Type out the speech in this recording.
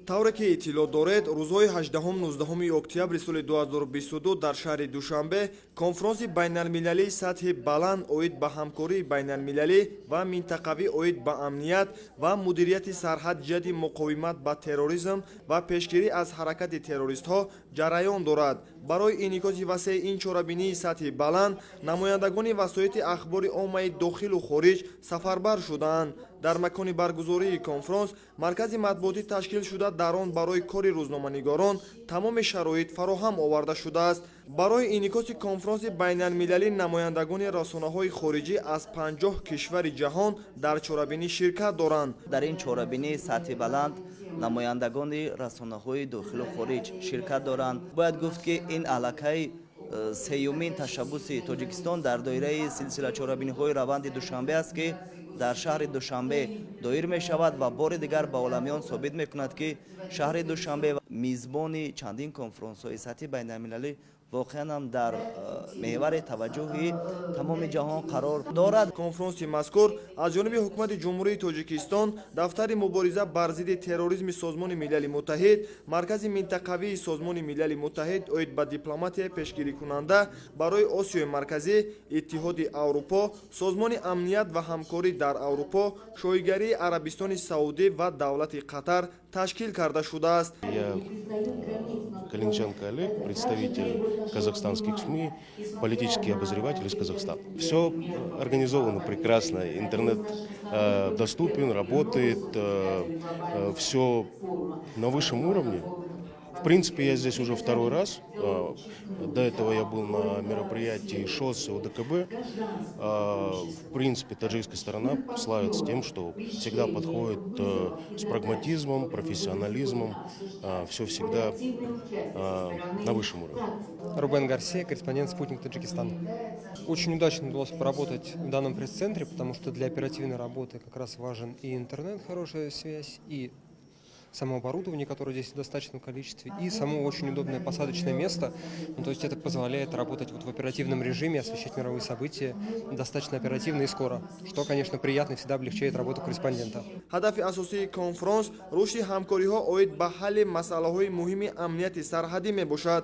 Тавре ки иттилоъ доред, рӯзҳои 18-19 октябри соли 2022 дар шаҳри Душанбе конфронси байналмилалии сатҳи баланд оид ба ҳамкории байналмилалӣ ва минтақавӣ оид ба амният ва мудирияти сарҳад ҷиҳати муқовимат ба терроризм ва пешгирӣ аз ҳаракати террористҳо ҷараён дорад. Барои инъикоси васеи ин чорабинии сатҳи баланд намояндагони васоити ахбори оммаи дохилу хориҷ сафарбар шудаанд. Дар макони баргузории конфронс маркази матбуотӣ ташкил шуда, дар он барои кори рӯзноманигорон тамоми шароит фароҳам оварда шудааст. Барои инъикоси конфронси байналмилалӣ намояндагони расонаҳои хориҷӣ аз 50 кишвари ҷаҳон дар чорабинӣ ширкат доранд. Дар ин чорабинии сатҳи баланд намояндагони расонаҳои дохилу хориҷ ширкат доранд. Бояд гуфт, ки ин аллакай сеюмин ташаббуси Тоҷикистон дар доираи силсила чорабиниҳои раванди Душанбе аст, ки дар шаҳри Душанбе доир мешавад ва бори дигар ба оламиён собит мекунад, ки шаҳри Душанбе, мизбони чандин конфронсҳои сатҳи байналмилалӣ, воқеан ҳам дар меҳвари таваҷҷӯҳи тамоми ҷаҳон қарор дорад. Конфронси мазкур аз ҷониби Ҳукумати Ҷумҳурии Тоҷикистон, Дафтари мубориза бар зидди терроризми Созмони Милали Муттаҳид, Маркази минтақавии Созмони Милали Муттаҳид оид ба дипломатияи пешгирикунанда барои Осиёи Марказӣ, Иттиҳоди Аврупо, Созмони амният ва ҳамкорӣ дар Аврупо, Шоҳигарии Арабистони Саудӣ ва Давлати Қатар ташкил карда шудааст. Я Калинченко Олег, представитель казахстанских СМИ, политический обозреватель из Казахстана. Все организовано прекрасно, интернет доступен, работает, все на высшем уровне. В принципе, я здесь уже второй раз. До этого я был на мероприятии ШОС и ОДКБ. В принципе, таджикская сторона славится тем, что всегда подходит с прагматизмом, профессионализмом. Все всегда на высшем уровне. Рубен Гарсия, корреспондент «Спутник Таджикистан». Очень удачно удалось поработать в данном пресс-центре, потому что для оперативной работы как раз важен и интернет, хорошая связь, и само оборудование, которое здесь в достаточном количестве, и само очень удобное посадочное место. Ну, то есть это позволяет работать вот в оперативном режиме, освещать мировые события достаточно оперативно и скоро, что, конечно, приятно и всегда облегчает работу корреспондента. Ҳадафи асосии конфронс рушди ҳамкориҳо оид ба ҳалли масъалаҳои муҳими амнияти сарҳадӣ мебошад.